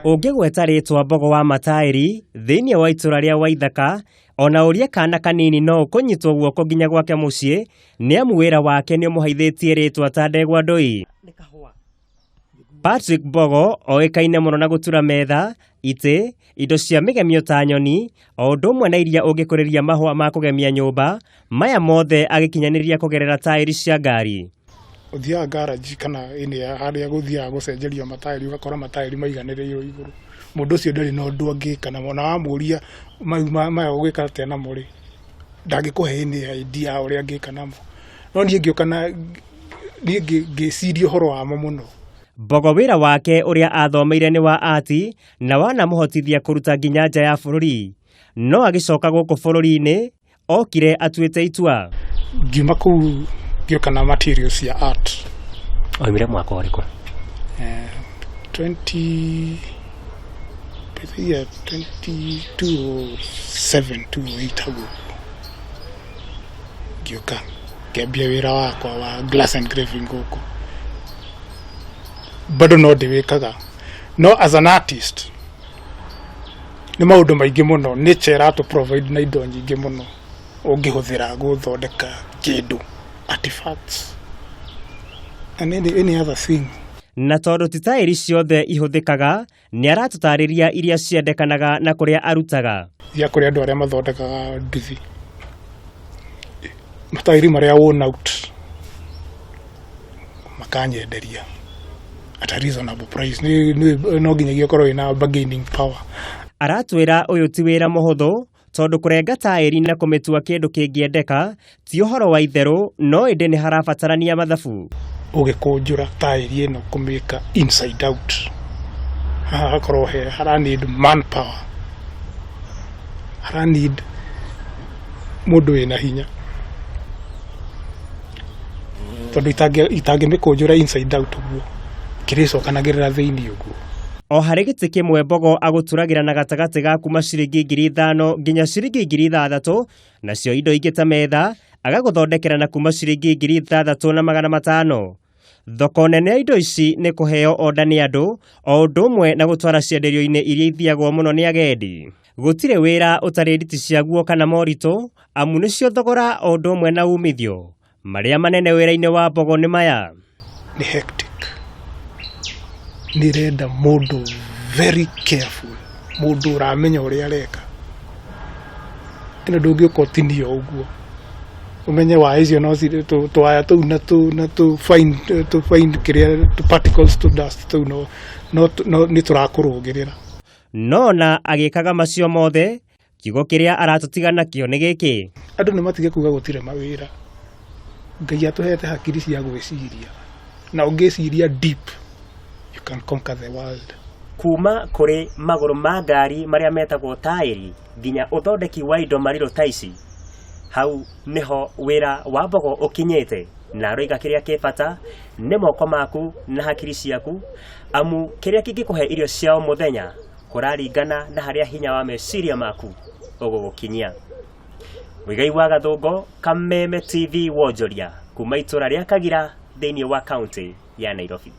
Ũngĩgweta rĩtwa Mbogo wa Mataĩri thĩinĩ wa itũra rĩa Waithaka, ona ũrie kana kanini no ũkũnyitwo guoko nginya gwake mũciĩ, nĩ amu wĩra wake nĩ ũmũheithĩtie rĩtwa ta ndegwa ndũi. Patrick Mbogo oĩkaine mũno na gũtura metha, itĩ, indo cia mĩgemio ta nyoni, o ũndũ ũmwe na iria ũngĩkũrĩria mahũa ma kũgemia nyũmba, maya mothe agĩkinyanĩria kũgerera taĩri cia ngari. Ũthiaga garage kana ĩnĩ harĩa gũthiaga gũcenjerio mataĩri, ũgakora mataĩri maiganĩrĩirwo igũrũ. Mũndũ ũcio ndarĩ na ũndũ angĩka namo, na wamũria maya ũgwĩka atĩa namo rĩ, ndangĩkũhe any idea ya ũrĩa angĩka namo. No niĩ ngĩũka na niĩ ngĩciria ũhoro wamo mũno. Mbogo wĩra wake ũrĩa athomeire nĩ wa ati na wanamũhotithia kũruta nginya nja ya bũrũri. No agĩcoka gũkũ bũrũri-inĩ okire atuĩte itua. Ngiuma kũu ngĩũka na materials cia art. Oimire mwaka ũrĩkũ? 20 yeah, 2207 208 hau ũguo. Ngĩũka ngĩambia wĩra wakwa wa glass engraving gũkũ, bado no ndĩwĩkaga, no as an artist nĩ maũndũ maingĩ mũno nature ĩratũ provide na indo nyingĩ mũno ũngĩhũthĩra gũthondeka kĩndũ, artifacts and any other thing. Na tondũ ti taĩri ciothe ihũthĩkaga, nĩ aratũtarĩria iria ciendekanaga na kũrĩa arutaga. Thia kũrĩ andũ arĩa mathondekaga nduthi, mataĩri marĩa worn out makanyenderia at a reasonable price. No nginyagia ũkorwo wĩna bargaining power. Aratwĩra ũyũ ti wĩra mũhũthũ, tondũ kũrenga taĩri na kũmĩtua kĩndũ kĩngĩendeka ti ũhoro wa itherũ, no ĩndĩ nĩ harabatarania mathabu. Ũgĩkũnjũra taĩri ĩno kũmĩka inside out, haha hakorwo he hara need manpower, hara need mũndũ wĩna hinya, tondũ itangĩmĩkũnjũra inside out ũguo kĩrĩcokanagĩrĩra thĩinĩ ũguo. O harĩ gĩtĩ kĩmwe Mbogo agũturagĩra na gatagatĩ ga kuma ciringi 5,000 nginya ciringi 6,000, nacio indo ingĩ ta metha agagũthondekera na kuma ciringi 6,500. Thoko nene ya indo ici nĩ kũheo oda nĩ andũ, o ũndũ ũmwe na gũtwara cienderio-inĩ iria ithiagwo mũno nĩ agendi. Gũtirĩ wĩra ũtarĩ nditi ciaguo kana moritũ, amu nĩcio thogora o ũndũ ũmwe na umithio. Marĩa manene wĩra-inĩ wa Mbogo nĩ maya. Nĩ hectic, nĩ ĩrenda mũndũ very careful, mũndũ ũramenya ũrĩa areka. Ĩno ndũngĩũka ũtinie o ũguo, ũmenye waya icio no tũwaya tũu na tũ fine kĩrĩa tũ particles, tũ dust tũu no nĩ tũrakũrũgĩrĩra. No na agĩkaga macio mothe, kiugo kĩrĩa aratũtiga nakĩo nĩ gĩkĩ. Andũ nĩ matige kuga gũtirĩ mawĩra. Ngai atũhete hakiri cia gwĩciria, na ũngĩciria deep you can conquer the world. Kuma kũrĩ magũrũ ma ngari marĩa metagwo taĩri nginya ũthondeki wa indo marirũ ta ici, hau nĩho wĩra wa Mbogo ũkinyĩte, na aroiga kĩrĩa kĩ bata nĩ moko maku na hakiri ciaku, amu kĩrĩa kĩngĩkũhe irio cia o mũthenya kũraringana na harĩa hinya wa meciria maku ũgũgũkinyia. Mũigai wa Gathũngo, Kameme TV, wonjoria kuma itũra rĩa Kagira thĩinĩ wa kaunti ya Nairobi.